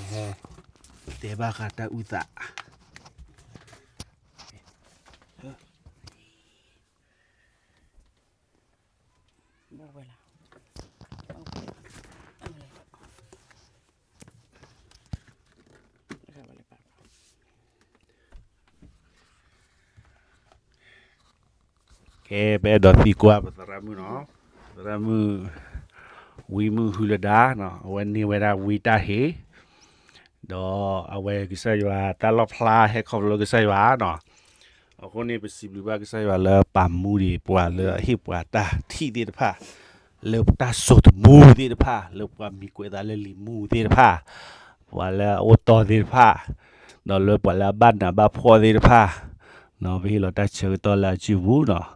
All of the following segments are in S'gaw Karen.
ဟဲတဲဘၣ်ဃးတၢ်အုၣ်သး ကဲ ပအဲၣ်ဒိးသံကွၢ်ပသရၣ်မုၣ်နီၤ, သရၣ်မုၣ် ဝံမုၢ်ဟုလဒါနီၤ, အဝဲန့ၢ်ဝဲဒၣ်ဝံတၢ်ဟ့ၣ်, ဒီးအဝဲကစၢ်ယွၤတၢ်လီၣ်ဖျါဟဲခီဖျိလၢကစၢ်ယွၤနီၤ. အဃိန့ၣ် ပစံးဘျုးဘၣ်ကစၢ်ယွၤလၢပာ်မူဒံးပှၤလၢအဟ့ၣ်ပှၤတၢ်ထံၣ်သ့ၣ်တဖၣ်, လၢတၢ်စိာ်သမူသ့ၣ်တဖၣ်, လၢပှၤမံၤကွဲးသးလၢလံာ်မူသ့ၣ်တဖၣ်, ပှၤလၢအအိၣ်တီသ့ၣ်တဖၣ်, ဒီးလၢပှၤလၢအဘၣ်နးဘၣ်ဖှီၣ်သ့ၣ်တဖၣ်, ပဟ့ၣ်လီၤတၢ်ဆၢကတီၢ်လၢအစုပူၤနီၤ,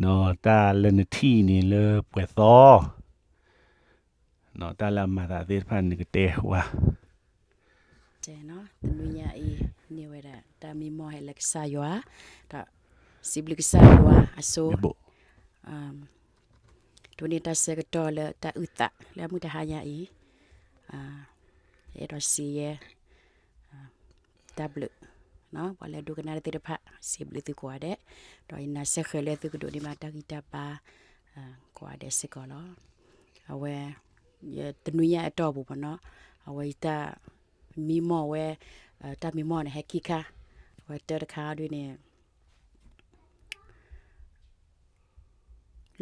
ဒီးတၢ်လၢနထံၣ်န့ၣ်လၢပှဲၤသီ တၢ်လၢအမၤသးသ့ၣ်တဖၣ်န့ၣ်ကတဲဝဲ တနွံညါအံၤ န့ၢ်ဝဲဒၣ်တၢ်မံမီၢ်ဟဲလၢကစၢ်ယွၤ, ဒီးစံးဘျုးကစၢ်ယွၤအစိ, တနံၤတၢ်ဆၢကတီၢ်လၢတၢ်အုၣ်သးလၢမုၢ်တဟါညါအံၤ, ယအဲၣ်ဒိးစံးယဲ တၢ်ဘျုး, ပှၤလၢဒိကနၣ်တၢ်သ့ၣ်တဖၣ် စံးဘျုးသုကိးဂၤဒဲး, ဒီးယနာ်စ့ၢ်ကီးလၢသုကဒိးန့ၢ်ဘၣ်တၢ်ဂံၢ်တၢ်ဘါ ကိးဂၤဒဲးစ့ၢ်ကီးလီၤ. အဝဲ ယတနွံညါအတီၢ်ပူၤမ့ၢ်နီၤ, အဝဲယတၢ်မံမီၢ်ဝဲ, တၢ်မံမီၢ်န့ၣ်ဟဲခံခါ, အဝဲတၢ်တခါဒ်န့ၣ်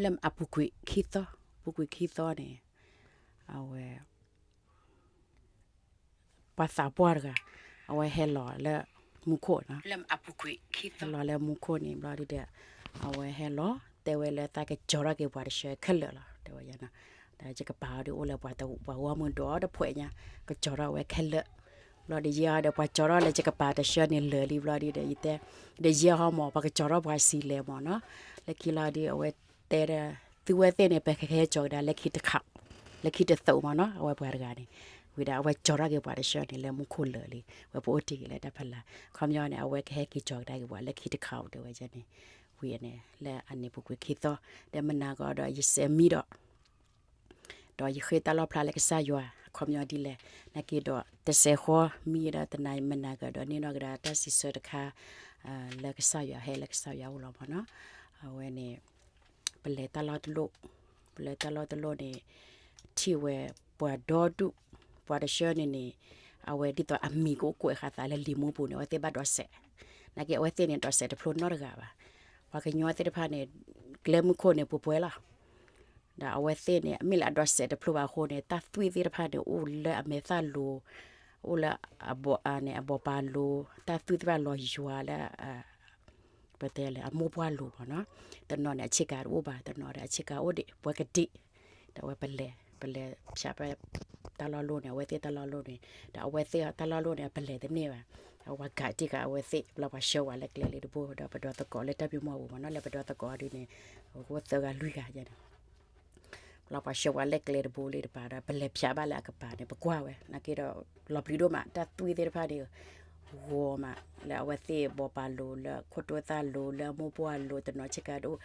လၢအပူၤကွံာ်ခံသီ, ပူၤကွံာ်ခံသီန့ၣ် အဝဲ ပှၤသးပှၢ်တဂၤ အဝဲဟဲလီၤလၢမူခိၣ်နီၤ, ဟဲလီၤလၢမူခိၣ်န့ၣ်ဘျီဒ်ဒီး အဝဲဟဲလီၤ တဲဝဲလၢသးကကၠီၤထီၣ်က့ၤပှၤတဆှၢခဲလၢာ်လီၤ တဲဝဲယၤနီၤ, ဒီးယကပာ်အီၤဒ်အိၣ်လၢပှၤဂီၢ်မုၢ်ဒီတဖှဲးညါ, ကကၠီၤထီၣ်ဝဲခဲလၢာ်, ဘျီဒီးယဲဟီဒီးပှၤကၠီၤထီၣ်လၢယကပာ်တဆှၢန့ၣ်လၢာ်လံဘျီဒ်ဒီး ယတဲ, ဒီးယဲဟီမ့ၢ် ပှၤကကၠီၤထီၣ်ပှၤစံးလဲၣ်မ့ၢ်နီၤ, လၢခံလီၤဒ်အဝဲတဲဒီး သုဝဲသ့ၣ်န့ၣ် ပကဟဲကၠီၤကဒါလၢခံတခါ, လၢခံတသုးမ့ၢ်နီၤ, အဝဲပှၤတဂၤန့ၣ်, ဝံၤဒီးအဝဲကၠီၤထီၣ်က့ၤပှၤတဆှၢန့ၣ်လၢမူခိၣ်လၢာ်လံ, ဝဲပအိၣ်တ့ၢ်က့ၤလၢတၢ်ဖီလာ်, ခီပညီန့ၣ် အဝဲကဟဲက့ၤကၠီၤကဒါက့ၤပှၤလၢခံတခါအိၣ်တဲဝဲန့ၣ်, ဝံၤန့ၣ် လၢအန့ၣ်ပူၤကွံာ်ခံသီ, ဒီးမနၤဂီၤဒီးယစဲးမံဒီး ဒီးယဃ့တၢ်လီၣ်ဖျါလၢကစၢ်ယွၤ, အခီပညီဒ်လဲၣ်, နာ်က့ဒီးတစဲးဃီမံဒီးတနၤမနၤဂၤဒီးန့ၢ်နီၢ်ကဒါတၢ်စံးဆၢတခါ, လၢကစၢ်ယွၤဟဲလၢကစၢ်ယွၤအိၣ်လီၤမ့ၢ်နီၤ, အဝဲန့ၣ် ပလဲၤတၢ်လီၢ်တလီၢ်, ပလဲၤတၢ်လီၢ်တလီၢ်န့ၣ် ထံၣ်ဝဲပှၤဒီဒူၣ်, ပှၤတဆှၢန့ၣ်န့ၣ်, အဝဲဒ်သိးအမံၤကအိၣ်ကွဲးဃာ်သးလၢလံာ်မူပူၤန့ၣ် အဝဲသ့ၣ်ဘၣ်ဒိးစဲး, နာ်က့အဝဲသ့ၣ်န့ၣ် ဒိးစဲးတဖျိနီတဂၤဘၣ်, ပှၤကညီသ့ၣ်တဖၣ်န့ၣ် ကျဲမုၢ်ခိၣ်န့ၣ်ပှဲၤပှဲၤလီၤ, ဒီးအဝဲသ့ၣ်န့ၣ် မ့ၢ်လၢအဒိးစဲးတဖျိဘၣ်အဃိန့ၣ် တၢ်သွံၣ်သ့ၣ်တဖၣ်န့ၣ် အိၣ်လၢအမဲာ်သၣ်လိၤ, အိၣ်လၢအဘီၣ်အါန့ၣ် အဘီၣ်ပၤလိၤ, တၢ်သွံၣ်သ့ၣ်တဖၣ်လီၤယွၤလၢ ပတဲလၢအမိၢ်ပှၢ်လိၤမ့ၢ်နီၤ, တနီၤန့ၣ် အဆ့ကၤတအိၣ်ဘၣ်, တနီၤဒီးအဆ့ကၤအိၣ်ဒံး, ပှဲၤကဒံး, ဒီးအဝဲပလဲၤ, ပလဲၤဖျါဖဲတၢ်လီၢ်လိၣ်န့ၣ်, အဝဲသ့ၣ်တၢ်လီၢ်လိၣ်န့ၣ်, ဒီးအဝဲသ့ၣ်တၢ်လီၢ်လိၣ်န့ၣ် အပလဲၤတန့ၢ်ဘၣ်, အဝဲကးတံၢ်ဃာ်အဝဲသ့ၣ်, ဘျီပှၤဆှၢဝဲလၢကျဲလၢတဘိ, ဒီးပဒိးသကိးလၢတၢ်မံမီၢ်ပူၤမ့ၢ်နီၤ, လၢပဒိးသကိးဒုန့ၣ်, အိၣ်သၢဂၤလွံၢ်ဂၤယဲန့ၣ် ဘျီပှၤဆှၢပှၤလၢကျဲတဘိလံတပၤဒီး ပလဲၤဖျါဘၣ်လၢအကပၤန့ၣ် ပကွၢ်ဝဲ, နာ်က့ဒီး လီၤပျံၤဒိၣ်မး, တၢ်သွံၣ်သ့ၣ်တဖၣ်န့ၣ် ဂီၤမး, လၢအဝဲသ့ၣ်ဘီၣ်ပၤလိၤ, လၢခိၣ်တိသၣ်လိၤ, လၢအမိၢ်ပှၢ်လိၤ, တနီၤဆ့ကၤတအိၣ်,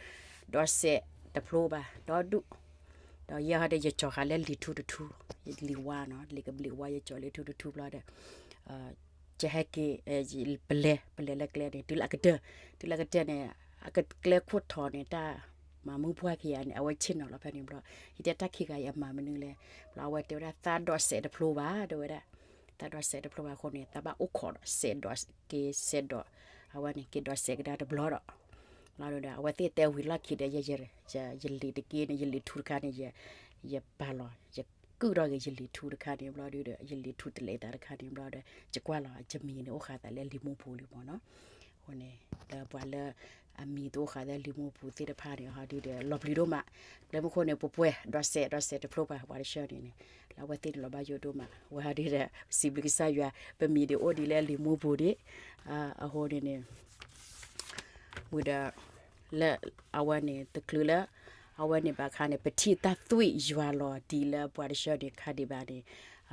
ဒိးစဲးတဖျိဘၣ်, ဒီဒူၣ်, ဒီးယဲဟီဒီး ယကၠီၤဃာ်လၢလံာ်ထူတထူ, လံာ်ဝါနီၤ, လံာ်ကဘျံးဝါ ယကၠီၤလံာ်ထူတထူဘျီဒီး ယဟဲက့ၤ, ပလဲၤ, ပလဲၤလၢကျဲန့ၣ် တုၤလၢအကတၢၢ်, တုၤလၢအကတၢၢ်န့ၣ်, အကကျဲခိၣ်ထီၣ်န့ၣ် တၢ်မၤမုၢ်ပှၢ်ခံဂၤန့ၣ် အဝဲဆ့ၣ်နီၤလီၤဖဲန့ၣ်ဘျီ, ယတဲတၢ်ခံဂၤအံၤအမၤမနုၤလဲၣ်, ဘျီအဝဲတဲဝဲဒၣ် သးဒိးစဲးတဖျိဘၣ် တဲဝဲဒၣ်, သးဒိးစဲးတဖျိဘၣ်အဃိန့ၣ် သးဘၣ်အိၣ်ခိးဒီးစဲးဒိးက့ၤစဲးဒိး, အဝဲန့ၣ် က့ၤဒိးစဲးကဒါတဘျီဒီး ဘျီဒီး အဝဲသ့ၣ်တဲဝံၤလီၢ်ခံဒီး ယဲယဲ, ယလံာ်တက့ၢ်န့ၣ် ယလံာ်ထူတခါန့ၣ် ယပာ်လီၤ, ယကုၢ်ထီၣ်က့ၤယလံာ်ထူတခါန့ၣ်ဘျီဒီး ယလံာ်ထူတလဲၤသးတခါန့ၣ်ဘျီဒီး ယကွၢ်လီၤ ယမံၤန့ၣ်အိၣ်ဃာ်သးလၢလံာ်မူပူၤလံမ့ၢ်နီၤ, အဃိန့ၣ် လၢပှၤလၢ အမံၤတအိၣ်ဃာ်လၢလံာ်မူပူၤသ့ၣ်တဖၣ်န့ၣ် ဟီဒုဒီး လီၤပျံၤဒိၣ်မး, ကျဲမုၢ်ခိၣ်န့ၣ် ပှဲၤပှဲၤ ဒိးစဲး ဒိးစဲးတဖျိဘၣ် ပှၤတဆှၢန့ၣ်န့ၣ်, လၢအဝဲသ့ၣ်န့ၣ်လီၤဘၣ်ယိၣ်ဒိၣ်မး, အဝဲဟီဒုဒီး စံးဘျုးကစၢ်ယွၤ ပမံၤဒံးအိၣ်ဒံးလၢလံာ်မူပူၤဒံး, အဃိန့ၣ်န့ၣ် ဝံၤဒီး လၢအဝဲန့ၣ်တချုးလၢ အဝဲန့ၣ်ဘၣ်ခါန့ၣ် ပထံၣ်တၢ်သွံၣ်ယွၤလီၤဒ်လၢပှၤတဆှၢန့ၣ်ခါဒံးဘၣ်န့ၣ်,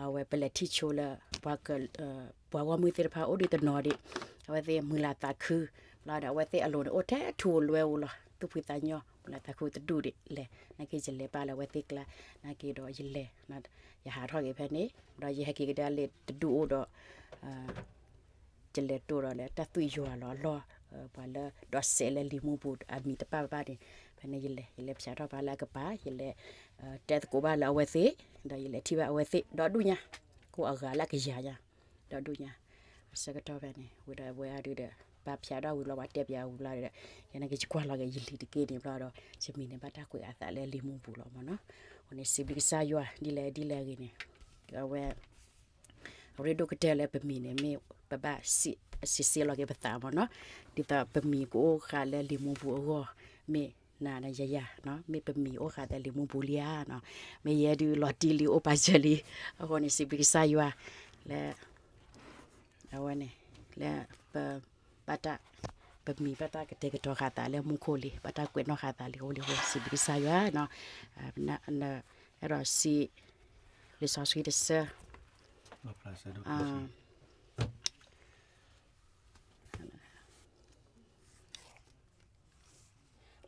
အဝဲပလဲၤထံၣ်ဆိလၢ ပှၤဂီၢ်မုၢ်သ့ၣ်တဖၣ်အိၣ်ဒံးတနီၤဒံး, အဝဲသ့ၣ်မုာ်လၤသးခု, ဘျီဒီးအဝဲသ့ၣ်အလိၤန့ၣ် အိၣ်ထဲထူဧိၤလွဲဧိၤလီၤ, သူၣ်ဖှံသးညီ မုာ်လၤသးခုတဒူၣ်ဒံးလဲၣ်, နာ်က့ယလဲၤပာ်လၢအဝဲသ့ၣ်ကျါ, နာ်က့ဒီးယလဲၤ, ယဟးထီၣ်က့ၤဖဲန့ၣ် ဒီးယဟဲက့ၤကဒါလၢတဒူၣ်အိၣ်ဒီး ယလဲၤတိၢ်ဒီးလၢတၢ်သွံၣ်ယွၤလီၤအလီၢ် ပှၤလၢဒိးစဲးလၢလံာ်မူပူၤအမံၤတပၣ်ဘၣ်န့ၣ် ဖဲန့ၣ်ယလဲၤ ယလဲၤဖၠးထီၣ်ဖျါလၢအကပၤ ယလဲၤ တဲသကိးဘၣ်လၢအဝဲသ့ၣ် ဒီးယလဲၤထံၣ်ဘၣ်အဝဲသ့ၣ် ဒီဒူၣ်ညါ ကိးအဂၤလၢအကယၤညါ ဒီဒူၣ်ညါ အဆၢကတီၢ်ဖဲန့ၣ် ဝံၤဒီးအဝဲအါဒုဒီး ဘၣ်ဖၠးထီၣ်ဝံၤလီၤ ပှၤတဲပၠးဝံၤလီၤဒီး ယဲန့ၣ်က့ယကွၢ်လီၤက့ၤယလံၤတက့ၢ်န့ၣ်ဘျီဒီး ယမံၤန့ၣ်ဘၣ်တၢ်ကွဲးအသးလၢလံာ်မူပူၤလီၤမ့ၢ်နီၤ. အဃိန့ၣ် စံးဘျုးကစၢ်ယွၤ ဒ်လဲၣ်ဒ်လဲၣ်ဂ့ၤန့ၣ် အဝဲ အရ့ဒိၣ်ကတၢၢ်လၢပမံၤန့ၣ် မ့ၢ်ပဘၣ်စံးစ့လီၤက့ၤပသးမ့ၢ်နီၤ, ဒ်သိးပမံၤကအိၣ်ဃာ်လၢလံာ်မူပူၤအဂီၢ် မ့ၢ်နၤယၤယၤ, မ့ၢ်ပမံၤအိၣ်ဃာ်လၢလံာ်မူပူၤလံဧါ, မ့ၢ်ယဲဒုးလီၤတံၢ်လံအိၣ်ပာ်စၢၤလံ, အဃိန့ၣ် စံးဘျုးကစၢ်ယွၤ လၢ အဝဲန့ၣ် လၢပ ဘၣ်တၢ် ပမံၤဘၣ်တၢ်ကတဲာ်ကတီၤဃာ်သးလၢမူခိၣ်လံ, ဘၣ်တၢ်ကွဲးနီၣ်ဃာ်သးလံ, အဃိန့ၣ် စံးဘျုးကစၢ်ယွၤ, အဲၣ်ဒိးစံး လံာ်စီဆှံတဆၢ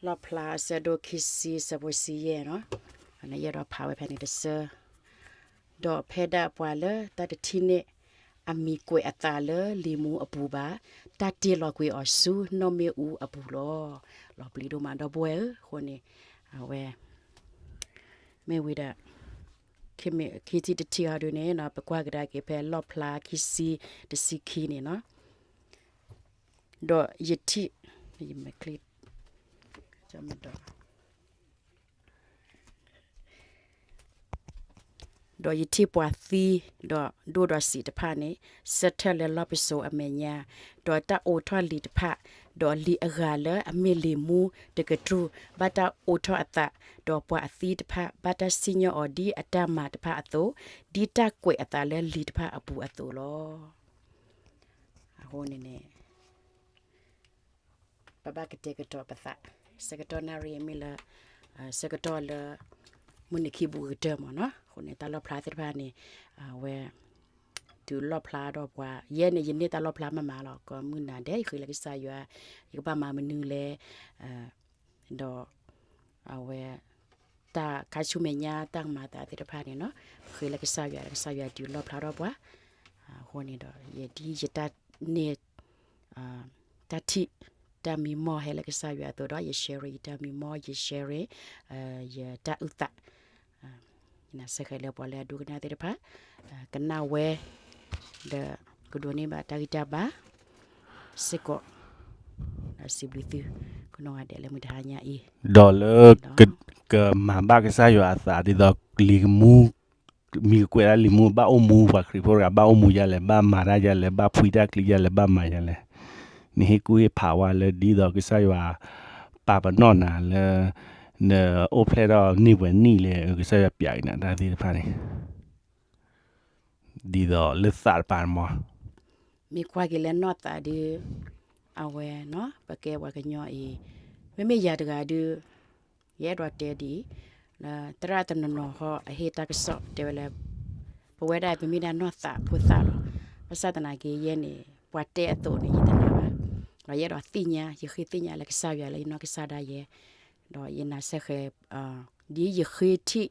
လီၣ်ဖျါအဆၢဒိၣ်ခံဆံ ဆၢဖိတဆံယဲၢ်နီၤ, ယအဲၣ်ဒိးဖးဝဲဖဲန့ၣ်တဆၢ, ဒီးဖဲဒၣ်ပှၤလၢတၢ်တထံၣ်န့ၢ် အမံၤကွဲးအသးလၢလံာ်မူအပူၤဘၣ်, တၢ်တ့လီၤကွံာ်အီၤဆူနီၣ်မ့ၣ်အူအပူၤလီၤ. လီၤပျံၤဒိၣ်မးဒီပုၢ်ဝဲၢ်ဧၢ, အဃိန့ၣ် အဝဲ မ့ၢ်ဝံၤဒီး ခံထံၣ်တထံၣ်အီၤဒုန့ၣ် ပကွၢ်ကဒါက့ၤဖဲလီၣ်ဖျါခံဆံ တဆံခံန့ၣ်နီၤ, ဒီးယထံၣ် ဒီးယထံၣ်ပှၤသံ ဒီးဒိၣ်ဒီးဆံးတဖၣ်န့ၣ် ဆၢထၢၣ်လၢလီၢ်ပစိာ်အမဲာ်ညါ, ဒီးတၢ်အိးထီၣ်လံာ်တဖၣ်, ဒီးလံာ်အဂၤလၢအမ့ၢ်လံာ်မူတကတြူၢ် ဘၣ်တၢ်အိးထီၣ်အသး, ဒီးပှၤအသံတဖၣ် ဘၣ်တၢ်စံၣ်ညီၣ်အီၤဒ်အတၢ်မၤတဖၣ်အသိး, ဒ်တၢ်ကွဲးအသးလၢလံာ်တဖၣ်အပူၤအသိးလီၤ. အဃိန့ၣ်န့ၣ် ပဘၣ်ကတဲာ်ကတီၤပသး, ဆၢကတီၢ်နၣ်ရံၣ်မ့ၢ်လၢ ဆၢကတီၢ်လၢ မုၢ်နံၤခံဘူးကတၢၢ်မ့ၢ်နီၤ, အဃိန့ၣ် တၢ်လီၣ်ဖျါသ့ၣ်တဖၣ်န့ၣ် အဝဲ တုၤလီၣ်ဖျါဒီးပှၤ, ယဲန့ၣ် ယန့ၢ်တၢ်လီၣ်ဖျါမးမးလီၤ, ကိးမုၢ်နၤဒဲး ယဃ့လၢကစၢ်ယွၤ, ယကဘၣ်မၤမနုၤလဲၣ်, ဒီး အဝဲ တၢ်ခါဆူမဲာ်ညါ တၢ်ကမၤအသးသ့ၣ်တဖၣ်န့ၣ်နီၤ, ဃ့လၢကစၢ်ယွၤ လၢကစၢ်ယွၤတုၤလီၣ်ဖျါထီၣ်ပှၤ, အဃိန့ၣ်ဒီး ယဒ်ယတၢ်န့ၢ် တၢ်ထံၣ် တၢ်မံမီၢ်ဟဲလၢကစၢ်ယွၤအသိးဒီး ယ share ယတၢ်မံမီၢ် ယ share ယတၢ်အုၣ်သး, ယနာ်စ့ၢ်ကီးလၢပှၤလၢအဒိကနၣ်သ့ၣ်တဖၣ် ကနၣ်ဝဲ ဒီးကဒိးန့ၢ်ဘၣ်တၢ်ဂံၢ်တၢ်ဘါ စ့ၢ်ကီး, ဒီးစံးဘျုးသု ကနီၢ်ဂၤဒဲးလၢမုၢ်တဟါညါအံၤ, ဒီးလၢ ကမၤဘၣ်ကစၢ်ယွၤအသးဒ်သိး လံာ်မူ မံၤကကွဲးလၢလံာ်မူ ဘၣ်အိၣ်မူ ပှၤခရံာ်ဖိတဂၤ ဘၣ်အိၣ်မူဒ်လဲၣ်, ဘၣ်မၤတၢ်ဒ်လဲၣ်, ဘၣ်ဖှံတၢ်ချံဒ်လဲၣ်, ဘၣ်မၤဒ်လဲၣ်, နဟ့ၣ်ကူၣ်ဟ့ၣ်ဖးဝဲလၢဒ်သိးကစၢ်ယွၤ ပာ်ပနီၣ်နၤလၢ နအိၣ်ဖျဲၣ်ထီၣ်န့ၢ်ပှဲၤနံၣ်လဲၣ်, ကစၢ်ယွၤပျးက့ၤနၤတၢ်သ့ၣ်တဖၣ်န့ၣ် ဒ်သိးလၢသးတပၤမး, မ့ၢ်ကွၢ်က့ၤလၢနီၢ်သးဒုး အဝဲနီၤ ပကဲပှၤကညီအံၤ, မ့မ့ၢ်ယၤတဂၤဒုး ယအဲၣ်ဒိးတဲဒ်အံၤ, သရၣ်တနီၤနီၤဃီ အဟ့ၣ်တၢ်ကစီၣ်တဲဝဲလၢ ပဝဲဒၣ်ပမ့ၢ်ဒၣ်နီၢ်သးဖိသၣ်လီၤ. ဘၣ်ဆၣ်သနာ်က့ယဲန့ၣ် ပှၤတဲအသိးန့ၣ် ယတနာ်ဘၣ်, ဒီးယအဲၣ်ဒိးသ့ၣ်ညါ ယဃ့သ့ၣ်ညါလၢကစၢ်ယွၤလၢယနီၢ်ကစၢ်ဒၣ်ယဲ ဒီးယနာ်စ့ၢ်ကီး ဒ်ယဃ့ထံၣ်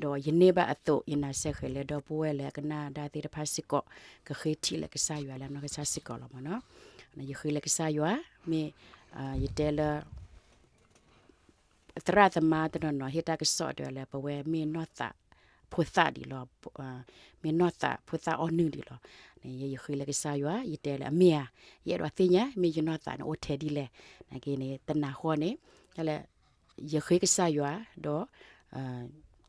ဒီးယန့ၢ်ဘၣ်အသိး ယနာ်စ့ၢ်ကီးလၢဒီပုၢ်ဝဲၢ်လၢအကနၣ်ဒၣ်သ့ၣ်တဖၣ်စ့ၢ်ကီး ကဃ့ထံၣ်လၢကစၢ်ယွၤလၢနီၢ်ကစၢ်စ့ၢ်ကီးလီၤမ့ၢ်နီၤ. ယဃ့လၢကစၢ်ယွၤ မ့ၢ် ယတဲလၢ သရၣ်သမါတနီၤနီၤ ဟ့ၣ်တၢ်ကစီၣ်တဲဝဲလၢ ပဝဲမ့ၢ်နီၢ်သးဖိသၣ်ဒံးလီၤ, မ့ၢ်နီၢ်သးဖိသၣ်အီၣ်နုၢ်ဒံးလီၤ. ယဃ့လၢကစၢ်ယွၤ ယတဲလၢအမ့ၢ်ဧါ, ယအဲၣ်ဒိးသ့ၣ်ညါ မ့ၢ်ယနီၢ်သးန့ၣ်အိၣ်ထဲဒ်လဲၣ်, နာ်က့န့ၣ် တနၤဃီန့ၣ် တၢ်လၢ ယဃ့ကစၢ်ယွၤ ဒီး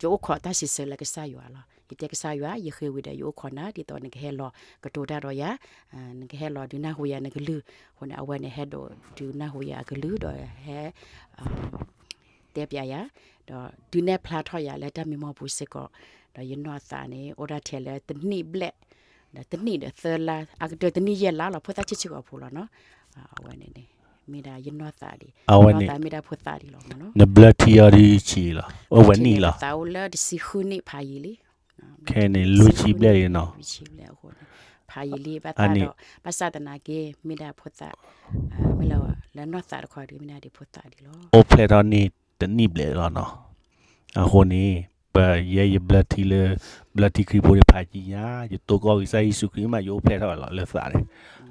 ယအိၣ်ခိးတၢ်စံးဆၢလၢကစၢ်ယွၤလီၤ. ယတဲကစၢ်ယွၤ ယဃ့ဝံၤဒီးယအိၣ်ခိးနၤ ဒ်သိးနကဟဲလီၤကတိၤတၢ်ဒီးယၤ, နကဟဲလီၤဒုးနၢ်ဟူယၤနကလုၢ်, အဃိန့ၣ် အဝဲန့ၣ်ဟဲဒိးဒုးနၢ်ဟူယၤအကလုၢ်ဒီးဟဲ တဲပျးယၤ, ဒီးဒုးနဲၣ်ဖျါထီၣ်ယၤလၢတၢ်မံမီၢ်ပူၤစ့ၢ်ကီး, ဒီးယနီၢ်သးန့ၣ် အိၣ်ဒၣ်ထဲလၢတနံၣ်ဘျဲၣ်, ဒီးတနံၣ်ဒီးသၢလါ, အကတၢၢ်တနံၣ်ယဲၢ်လါလီၤ, ဖိသၣ်ဆံးဆံးအီၤဖိလီၤနီၤ. အဝဲန့ၣ်န့ၣ် မ့ၢ်ဒၣ်ယနီၢ်သးဒံး, ယနီၢ်သးမ့ၢ်ဒၣ်ဖိသၣ်ဒံးလီၤမ့ၢ်နီၤ. နဘျၢထံအီၤဒ်ဆံးလီၤ, အိၣ်ဝဲနံၣ်လီၤ. သးအိၣ်လၢတဆံဃုနံၣ်ဖးယံာ်လံ, ခဲန့ၣ်လွံၢ်ဆံဘျဲၣ်လံနီၤ. လွံၢ်ဆံဘျဲၣ်အဃိန့ၣ် ဖးယံာ်လံ ဘၣ်သးဒီး ဘၣ်ဆၣ်သနာ်က့ မ့ၢ်ဒၣ်ဖိသၣ်, မ့ၢ်လၢ လၢနီၢ်သးတခီဒုး မ့ၢ်ဒၣ်ဒံးဖိသၣ်ဒံးလီၤ. အိၣ်ဖျဲၣ်ထီၣ်န့ၢ်တနံၣ်ဘျဲၣ်လီၤနီၤ. အဃိန့ၣ် ပယဲယဘျၢထံလၢ ဘျၢထံခရံာ်ဖိန့ၣ်ဖးကံညါ ယတိၢ်ကီၢ်ကစၢ်ယ့ၣ်ၡူးခရံာ်မး ယအိၣ်ဖျဲၣ်ထီၣ်လီၤလၢသးန့ၣ်.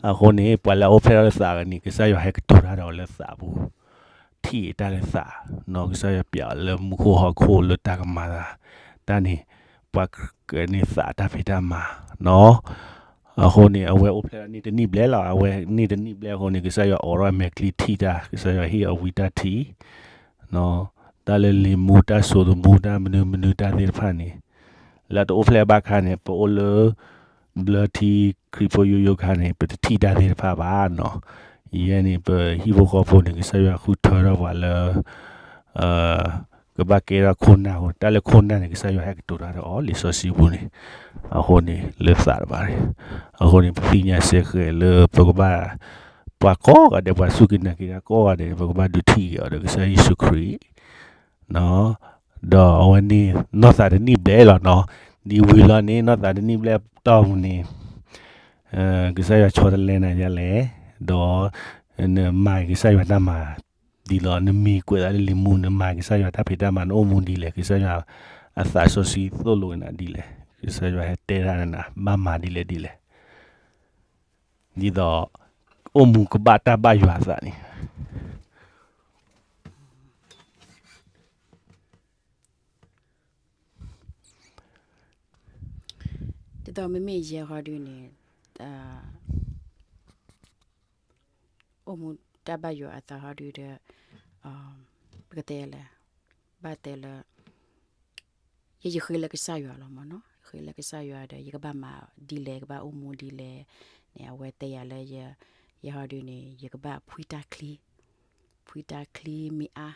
အဃိန့ၣ် ပှၤလၢအအိၣ်ဖျဲၣ်ထီၣ်လၢသးန့ၣ် ကစၢ်ယွၤဟဲကတိၤတၢ်ဒီးအီၤလၢသးပူၤ ထံၣ်တၢ်လၢသး, ကစၢ်ယွၤပျးအီၤလၢမူခိၣ်ဟီၣ်ခိၣ်လၢတၢ်ကမၤသးတၢ်န့ၣ် ပှၤကန့ၢ်သးတၢ်ဖံးတၢ်မၤနီၤ. အဃိန့ၣ် အဝဲအိၣ်ဖျဲၣ်န့ၢ်တနံၣ်ဘျဲၣ်လီၤ. အဝဲန့ၢ်တနံၣ်ဘျဲၣ်အဃိန့ၣ် ကစၢ်ယွၤအိးထီၣ်အမဲာ်ချံထံၣ်တၢ်, ကစၢ်ယွၤဟ့ၣ်အီၤဝံတၢ်ထံၣ် တၢ်လၢလံာ်မူ တၢ်စိာ်သမူတၢ်မနုၤမနုၤတၢ်သ့ၣ်တဖၣ်န့ၣ် လၢတအိၣ်ဖျဲၣ်ဘၣ်ခါန့ၣ် ပအိၣ်လၢ ဘျၢထံခရံာ်ဖိယိယိခါန့ၣ် ပတထံၣ်တၢ်သ့ၣ်တဖၣ်ဘၣ်နီၤ. ယဲန့ၣ် ပဟံၣ်ဖိဃီဖိန့ၣ် ကစၢ်ယွၤဃုထၢထီၣ်ပှၤလၢ ကဘၣ်ကဲထီၣ်ခိၣ်နၢ်အဃိ တၢ်လၢခိၣ်နၢ်န့ၣ် ကစၢ်ယွၤဟဲကတိၤတၢ်ဒီးအီၤ လံာ်စီဆှံပူၤန့ၣ်, အဃိန့ၣ် လၢသးတဖၣ်န့ၣ်, အဃိန့ၣ် ပသ့ၣ်ညါစ့ၢ်ကီးလၢပကဘၣ် ပှၤကိးဂၤဒဲး ပှၤစူၢ်က့ၤနာ်က့ၤတၢ်ကိးဂၤဒဲးန့ၣ် ပကဘၣ်ဒုးထံၣ်က့ၤအီၤဒီးကစၢ်ယ့ၣ်ၡူးခရံာ် ဒီးအဝဲန့ၣ် နီၢ်သးတနံၣ်ဘျဲၣ်လီၤနီၤ. ဒ်ဝံၤလီၤန့ၣ် နီၢ်သးတနံၣ်ဘျဲၣ်တီၢ်ပူၤန့ၣ် ကစၢ်ယွၤဆီတလဲနၤဒ်လဲၣ်, ဒီး နမၤကစၢ်ယွၤတၢ်မၤဒ်လဲၣ်, နမံၤကွဲးသးလၢလံာ်မူ နမၤကစၢ်ယွၤတၢ်ဖံးတၢ်မၤ နအိၣ်မူဒ်လဲၣ်, ကစၢ်ယွၤအသးစီဆှံသိၣ်လိနၤဒ်လဲၣ်, ကစၢ်ယွၤဟဲတဲဒၣ်နၤ ဘၣ်မၤဒ်လဲၣ်ဒ်လဲၣ် ဒ်သိး အိၣ်မူကဘၣ်တၢ်ဘၣ်ယွၤအသးန့ၣ် ဒ်သိးမ့မ့ၢ်ယဲဟီဒုန့ၣ် အိၣ်မူတၢ်ဘၣ်ယွၤအသးဟီဒုဒီး ပကတဲလဲၣ်, ဘၣ်တဲလၢ ယဲယဃ့လၢကစၢ်ယွၤလီၤမ့ၢ်နီၤ, ယဃ့လၢကစၢ်ယွၤဒီး ယကဘၣ်မၤဒ်လဲၣ်, ယကဘၣ်အိၣ်မူဒ်လဲၣ်န့ၣ် အဝဲတဲယၤလၢ ယဲဟီဒုန့ၣ် ယကဘၣ်ဖှံတၢ်ချံ, ဖှံတၢ်ချံမ့ၢ်အါ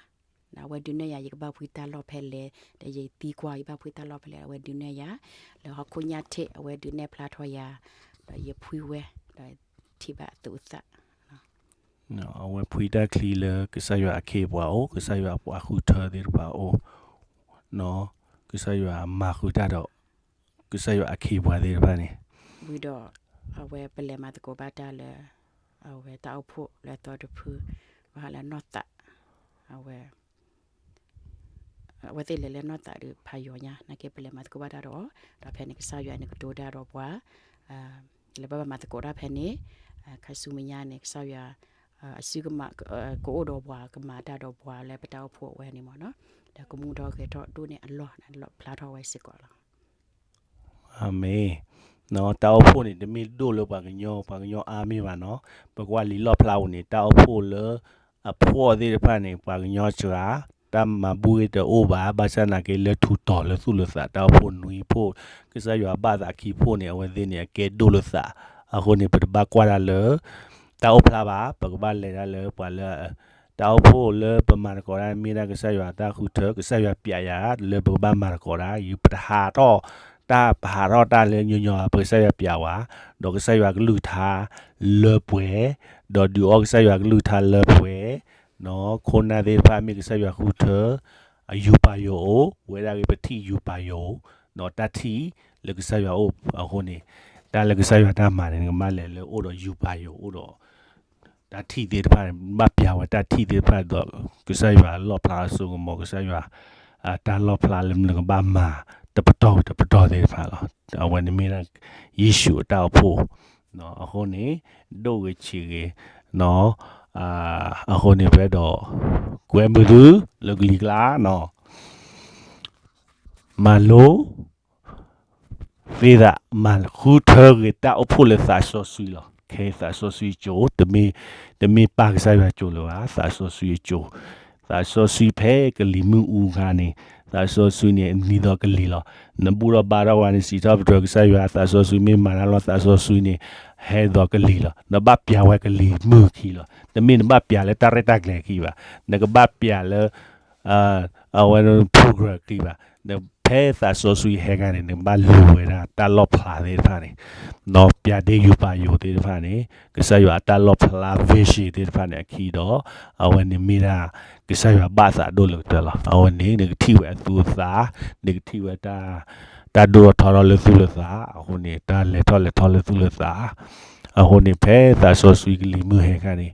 အဝဲဒုးနဲၣ်ယၤ ယကဘၣ်ဖှံတၢ်လီၢ်ဖဲလဲၣ်, ဒီးယသံကွၢ် ယဘၣ်ဖှံတၢ်လီၢ်ဖဲလဲၣ်, အဝဲဒုးနဲၣ်ယၤ လၢဟီၣ်ခိၣ်ညါထံး အဝဲဒုးနဲၣ်ဖျါထီၣ်ယၤ, ဒီးယဖှံဝဲ, ဒီးထံၣ်ဘၣ်အသူးအသး အဝဲဖှံတၢ်ချံလၢကစၢ်ယွၤအခ့အပှၤအိၣ်, ကစၢ်ယွၤအပှၤဃုထၢသ့ၣ်တဖၣ်အိၣ်, ကစၢ်ယွၤမၤဃုာ်တၢ်ဒီး ကစၢ်ယွၤအခ့အပှၤသ့ၣ်တဖၣ်န့ၣ်, ဝံၤဒီး အဝဲပလဲၤမၤသကိးဘၣ်တၢ်လၢ အဝဲတၢ်အိၣ်ဖှိၣ်လၢအသီတဖု, ဘၣ်ဃးလၢနီၢ်သး, အဝဲ အဝဲသ့ၣ်လဲၤလၢနီၢ်သးဒီးဖးယိာ်ညါ, နာ်က့ပလဲၤမၤသကိးဘၣ်တၢ်ဒီးအီၤ, ဒီးဖဲန့ၣ် ကစၢ်ယွၤန့ၣ်ကတိၤတၢ်ဒီးပှၤ, လၢဘၣ်ဘၣ်မၤသကိးတၢ်ဖဲန့ၣ်, ခါဆူမဲာ်ညါန့ၣ် ကစၢ်ယွၤ အစုကမး ကအိၣ်ဒီးပှၤ ကမၤတၢ်ဒီးပှၤလၢပတၢ်အိၣ်ဖှိၣ်အဝဲန့ၣ်မ့ၢ်နီၤ, ဒီးကမူထီၣ်ဂဲၤထီၣ်ဒိၣ်န့ၢ်အလီၢ်န့ၣ် လီၣ်ဖျါထီၣ်ဝဲစ့ၢ်ကီးလီၤ. အၤမ့ၣ်. တၢ်အိၣ်ဖှိၣ်န့ၣ် တမ့ၢ်ဒိၣ်လၢပှၤကညီ ပှၤကညီအါမ့ၢ်ဘၣ်နီၤ, ပကွၢ်လံာ်လီၣ်ဖျါပူၤန့ၣ် တၢ်အိၣ်ဖှိၣ်လၢ အဖှီၣ်သ့ၣ်တဖၣ်န့ၣ် ပှၤကညီစှၤ, တၢ်မၤဘူၣ်ဂ့ၤတအိၣ်ဘၣ်, ဘၣ်ဆၣ်နာ်က့လၢထူးတီၤလၢသူၣ်လၢသး တၢ်အိၣ်ဖှိၣ်နွံဖှိၣ်, ကစၢ်ယွၤဘၣ်သးခံဖှိၣ်န့ၣ် အဝဲသ့ၣ်န့ၣ် အကဲဒိၣ်လၢသး, အဃိန့ၣ် ပတဘၣ်ကွၢ်တၢ်လၢ တၢ်အိၣ်ဖျါဘၣ်, ပကဘၣ်လဲၤတၢ်လၢပှၤလၢ တၢ်အိၣ်ဖှိၣ်လၢပမၤသကိးတၢ် မ့ၢ်ဒၣ်ကစၢ်ယွၤတၢ်ဃုထၢ, ကစၢ်ယွၤပျးယၤလၢပကဘၣ်မၤသကိးတၢ်, ယပတဟးထီၣ်တၢ် ပဟးထီၣ်တၢ်လၢညီညီ ပကစၢ်ယွၤပျးဝဲ, ဒီးကစၢ်ယွၤကလုၢ်ကထါလၢပှဲၤ, ဒီးဒုးအီကစၢ်ယွၤကလုၢ်ကထါလၢပှဲၤ, ခိၣ်နၢ်သ့ၣ်တဖၣ်မ့ၢ်ကစၢ်ယွၤဃုထၢ, အယူၤပာ်ယိၤအိၣ်, ဝဲဒၣ်ဂ့ၤပထံၣ်ယူၤပာ်ယိၤ, ဒီးတၢ်ထံၣ်လၢကစၢ်ယွၤအိၣ်အဃိန့ၣ်, တၢ်လၢကစၢ်ယွၤတၢ်မၤန့ၣ် နကဘၣ်လဲၤလၢအိၣ်ဒီးယူၤပာ်ယိၤအိၣ်ဒီး တၢ်ထံၣ်သ့ၣ်တဖၣ်န့ၣ် ဘၣ်ပျးဝဲတၢ်ထံၣ်သ့ၣ်တဖၣ်ဒီး ကစၢ်ယွၤလီၣ်ဖျါအစိကမီၤ ကစၢ်ယွၤ တၢ်လီၣ်ဖျါလၢနကဘၣ်မၤ တပတီၢ်ဝံၤတပတီၢ်သ့ၣ်တဖၣ်လီၤ. အဝဲန့ၣ်မ့ၢ်ဒၣ် ယ့ၣ်ၡူးအတၢ်အိၣ်ဖှိၣ်, အဃိန့ၣ် ဒိၣ်ဂ့ၤဆံးဂ့ၤ, အဃိန့ၣ် ပအဲၣ်ဒိး ကွဲမုာ်သု လၢကလံၤကျါနီၤ မၤလိ သ့သး မၤဃုထၢဂ့ၤတၢ်အိၣ်ဖှိၣ်လၢသးစီဆှံလီၤ. ခဲအံၤသးစီဆှံကၠိ, တမ့ၢ်ပၢ်ကစၢ်ယွၤကၠိလၢၤဘၣ်, သးစီဆှံအကၠိ, သးစီဆှံဖဲကလံၤမုၢ်အူခါန့ၣ်, သးစီဆှံန့ၣ် နံၤဒီးကလံၤလီၤ. နဘူၣ်ထီၣ်ဘါထီၣ်ဝဲန့ၣ် စံးထီၣ်ပတြၢၤကစၢ်ယွၤ, သးစီဆှံမ့ၢ်မၤတၢ်လီၤ, သးစီဆှံန့ၣ် ဟဲဒီးကလံၤလီၤ. နဘၣ်ပျးဝဲကလံၤမုၢ်ခံလီၤ. တမ့ၢ်နဘၣ်ပျးလၢတၢ်ရဲၣ်တၢ်ကျဲၤခံဘၣ်, နကဘၣ်ပျးလၢ အဝဲ program ခံဘၣ်. ဖဲသးစီဆှံဟဲခါန့ၣ် နကဘၣ်လူၤဝဲဒၣ်တၢ်လီၣ်ဖျါသ့ၣ်တဖၣ်န့ၣ်, ပျးဒ့ယူၤပာ်ယိၤသ့ၣ်တဖၣ်န့ၣ်, ကစၢ်ယွၤအတၢ်လီၣ်ဖျါ vision သ့ၣ်တဖၣ်န့ၣ်အခံဒီး, အဝဲန့ၣ်မ့ၢ်ဒၣ် ကစၢ်ယွၤဘၣ်သးဒိၣ်လၢကတၢၢ်လီၤ. အဝဲန့ၣ် နကထံၣ်ဝဲအသူအသး, နကထံၣ်ဝဲ တၢ်ဒိၣ်ထီၣ်ထီထီၣ်လၢသူၣ်လၢသး, အဃိန့ၣ် တၢ်လဲၤထီၣ်လဲၤထီလၢသူၣ်လၢသး, အဃိန့ၣ် ဖဲသးစီဆှံကလံၤမုၢ်ဟဲခါန့ၣ်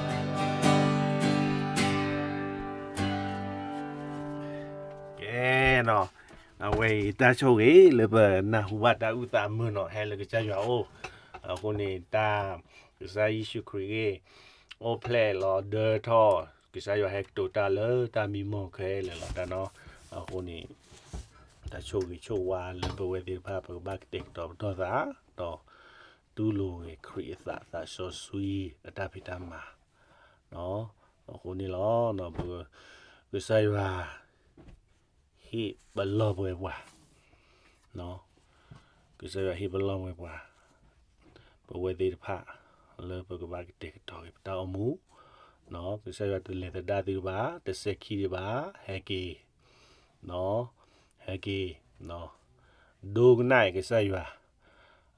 ကဲနီၤ, အဝဲအံၤတၢ်ဆိၣ်ဂ့ၤလၢပနၢ်ဟူဘၣ်တၢ်အုၣ်သးမုာ်နီၤ ဟဲလၢကစၢ်ယွၤအအိၣ်, အဃိန့ၣ်တၢ် ကစၢ်ယ့ၣ်ၡူးခရံာ်ဂ့ၢ် အိၣ်ဖျဲၣ်လီၤဒၢထီၣ် ကစၢ်ယွၤဟဲကတိၤတၢ်လၢတၢ်မံမီၢ်ခဲလၢာ်လီၤတၢ်နီၤ, အဃိန့ၣ် တၢ်ဆိၣ်ဂ့ၤဆိၣ်ဝါလၢပဝဲသ့ၣ်တဖၣ် ပကဘၣ်ကတဲာ်ကတီၤပတီၢ်သး ဒီး တူၢ်လိာ်ဂ့ၤခရံာ်အသးသးစီဆှံအတၢ်ဖံးတၢ်မၤ, အဃိန့ၣ်လီၤ, ကစၢ်ယွၤ ဟ့ၣ်ပလီၢ်ပှဲၤပှၤ, ကစၢ်ယွၤဟ့ၣ်ပလီၢ်ပှဲၤပှၤ ပဝဲသ့ၣ်တဖၣ် လၢပကဘၣ်ကတဲာ်ကတီၤက့ၤပတၢ်အိၣ်မူ, ကစၢ်ယွၤတလဲၤသဒၣ်သုတဘၣ်, တစဲးခံဒံးဘၣ်, ဟဲက့ၤ, ဟဲက့ၤ, ဒိကနၣ်အံၤကစၢ်ယွၤ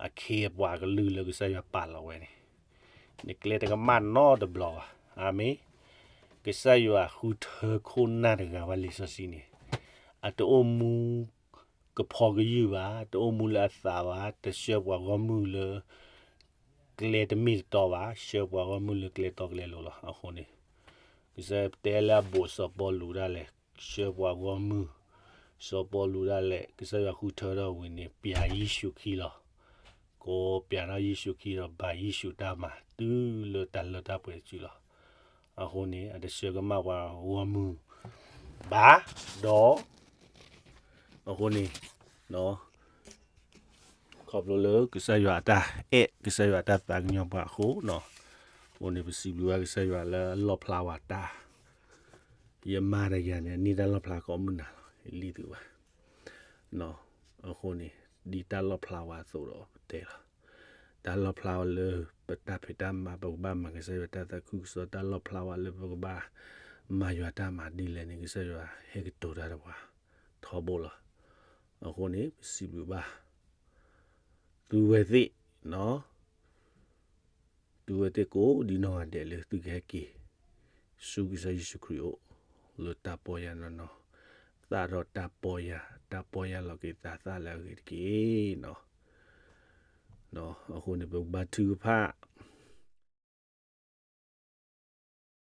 အခ့အပှၤကလုာ်လၢကစၢ်ယွၤပာ်လီၤဝဲန့ၣ်, နကျဲတကမၣ်နီတဘျီဘၣ်. အၤမ့ၣ်. ကစၢ်ယွၤဃုထၢခိၣ်နၢ်တဂၤဘၣ်လံာ်စီဆှံန့ၣ်, အတအိၣ်မူ ကဖီကယုၢ်ဘၣ်, တအိၣ်မူလၢအသးဘၣ်, တဆှၢပှၤဂီၢ်မုၢ်လၢ ကျဲတမ့ၢ်တတီဘၣ်, ဆှၢပှၤဂီၢ်မုၢ်လၢကျဲတီကျဲလိၤလီၤ. အဃိန့ၣ် ကစၢ်ယွၤတဲလၢအဘူးစီၤပီလူးဒၣ်လဲာ်, ဆှၢပှၤဂီၢ်မုၢ်, စီၤပီလူးဒၣ်လဲာ် ကစၢ်ယွၤဃုထၢထီၣ်ဝံၤန့ၣ် ပျးယ့ၣ်ၡူးခရံာ်လီၤ. ကိးပျးထီၣ်ယ့ၣ်ၡူးခရံာ်ဒီးဘၣ်ယ့ၣ်ၡူးတၢ်မၤတုၤလၢတၢ်လၢတၢ်ပှဲၤတစုလီၤ. အဃိန့ၣ် အတဆှၢကမၣ်ပှၤဂီၢ်မုၢ်ဘၣ်, ဒီး အဃိန့ၣ် ခီဖျိလၢကစၢ်ယွၤအတၢ်အဲၣ် ကစၢ်ယွၤအတၢ်သးကညီၤပှၤအဃိ, အဃိန့ၣ် ပစံးဘျုးဘၣ်ကစၢ်ယွၤလၢအလီၣ်ဖျါဝဲတၢ်, ယမါတဂၤန့ၣ် န့ၢ်တၢ်လီၣ်ဖျါကိးမုၢ်နၤလီၤ, ယလံသုဘၣ်. အဃိန့ၣ် ဒ်တၢ်လီၣ်ဖျါဝဲအသိးဒီးပတဲလီၤ. တၢ်လီၣ်ဖျါဝဲလၢပတၢ်ဖံးတၢ်မၤ ပကဘၣ်မၤကစၢ်ယွၤတၢ်သးခုကစီၣ်, တၢ်လီၣ်ဖျါဝဲလၢပကဘၣ်မၤယွၤတၢ်မၤဒ်လဲၣ်န့ၣ် ကစၢ်ယွၤဟဲကတိၤတၢ်ဒီးပှၤထီဘိလီၤ. အဃိန့ၣ် ပစံးဘျုးဘၣ် သုဝဲသ့ၣ် သုဝဲသ့ၣ်ကိးဒ်နီၢ်ဂၤဒဲးလၢသုကဟဲက့ၤ ဆူကစၢ်ယ့ၣ်ၡူးခရံာ်အအိၣ် လၢတၢ်ပီၢ်ယၢ်နီၢ်နီၢ်, သၣ်ထီၣ်တၢ်ပီၢ်ယၢ်, တၢ်ပီၢ်ယၢ်လီၤက့ၤသးသၣ်လၢအဂ့ၤတက့ၢ်နီၤ. အဃိန့ၣ် ပကဘါထုကဖၣ်